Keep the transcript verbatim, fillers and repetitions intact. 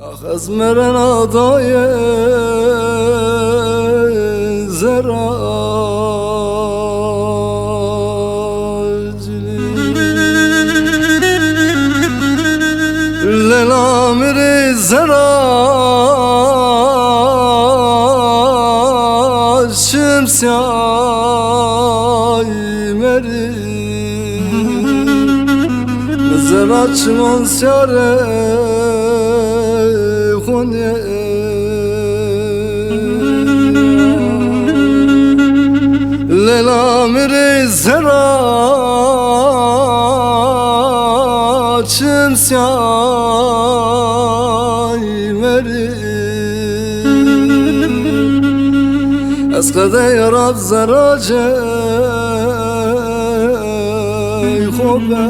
Ax ez merena dayê zera cilî. Lela mi rê zera çim siyay merî. Zera çiman siyare xonye. Lela mi rê zera çim siyay merî. Ez qedey rab zera cey xo be.